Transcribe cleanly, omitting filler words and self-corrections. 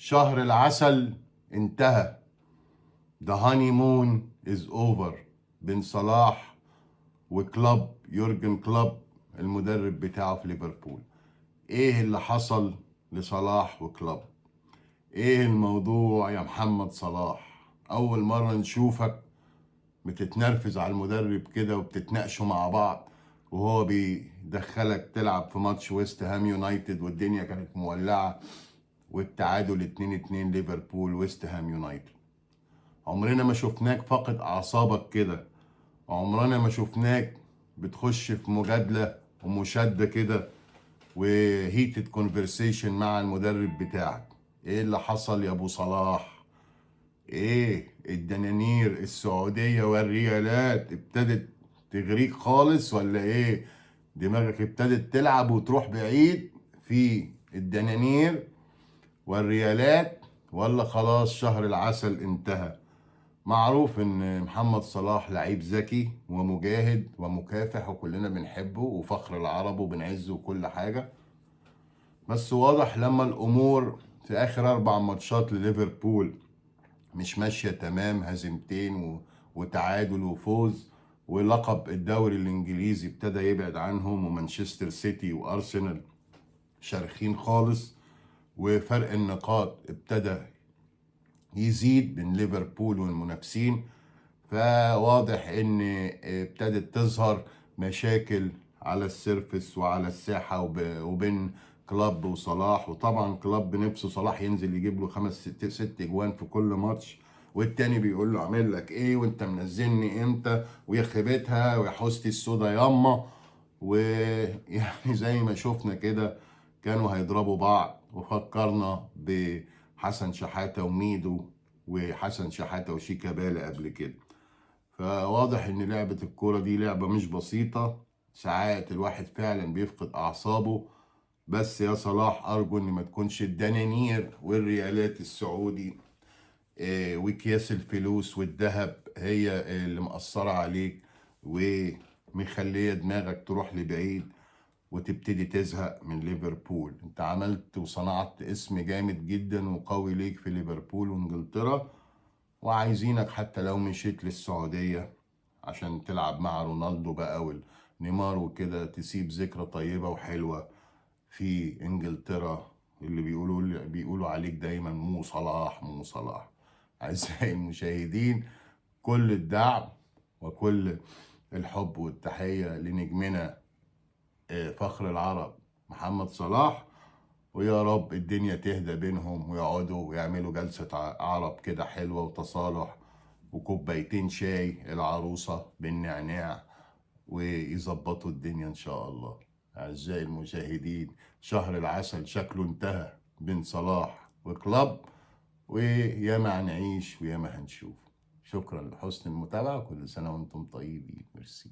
شهر العسل انتهى. The honeymoon is over بين صلاح وكلوب، يورجن كلوب المدرب بتاعه في ليفربول. ايه اللي حصل لصلاح وكلوب؟ ايه الموضوع يا محمد صلاح؟ اول مرة نشوفك بتتنرفز على المدرب كده وبتتناقشوا مع بعض وهو بيدخلك تلعب في ماتش ويست هام يونايتد والدنيا كانت مولعة، والتعادل 2-2 ليفربول ويست هام يونايتد. عمرنا ما شفناك فاقد اعصابك كده، عمرنا ما شفناك بتخش في مجادلة ومشادة كده و heated conversation مع المدرب بتاعك. ايه اللي حصل يا ابو صلاح؟ ايه الدنانير السعودية والريالات ابتدت تغريك خالص ولا ايه؟ دماغك ابتدت تلعب وتروح بعيد في الدنانير والريالات، ولا خلاص شهر العسل انتهى؟ معروف ان محمد صلاح لعيب ذكي ومجاهد ومكافح وكلنا بنحبه وفخر العرب وبنعزه وكل حاجة، بس واضح لما الامور في اخر 4 ماتشات لليفربول مش ماشية تمام، هزيمتين وتعادل وفوز، ولقب الدوري الانجليزي ابتدى يبعد عنهم، ومانشستر سيتي وارسنال شارخين خالص، وفرق النقاط ابتدى يزيد بين ليفربول والمنافسين. فواضح ان ابتدت تظهر مشاكل على ال surface وعلى الساحة وبين كلوب وصلاح. وطبعا كلوب نفسه صلاح ينزل يجيب له 5 6 اجوان في كل ماتش، والتاني بيقول له اعمل لك ايه وانت منزلني امتى ويا خيبتها ويا حوستي السودا ياما. ويعني زي ما شفنا كده كانوا هيضربوا بعض، وفكرنا بحسن شحاتة وميدو وحسن شحاتة وشيكابالا قبل كده. فواضح ان لعبة الكورة دي لعبة مش بسيطة، ساعات الواحد فعلا بيفقد اعصابه. بس يا صلاح ارجو ان ما تكونش الدنانير والريالات السعودي وكياس الفلوس والذهب هي اللي مأثرة عليك ومخلية دماغك تروح لبعيد وتبتدي تزهق من ليفربول. انت عملت وصنعت اسم جامد جدا وقوي ليك في ليفربول وانجلترا، وعايزينك حتى لو مشيت للسعودية عشان تلعب مع رونالدو بقى ونيمار وكده، تسيب ذكرى طيبة وحلوة في انجلترا اللي بيقولوا عليك دايما مو صلاح مو صلاح. اعزائي المشاهدين، كل الدعم وكل الحب والتحية لنجمنا فخر العرب محمد صلاح، ويا رب الدنيا تهدى بينهم ويقعدوا ويعملوا جلسة عرب كده حلوة وتصالح وكوبايتين شاي العروسة بالنعناع ويظبطوا الدنيا إن شاء الله. أعزائي المشاهدين، شهر العسل شكله انتهى بين صلاح وكلوب، وياما هنعيش وياما هنشوف. شكرا لحسن المتابعة، كل سنة وانتم طيبين. ميرسي.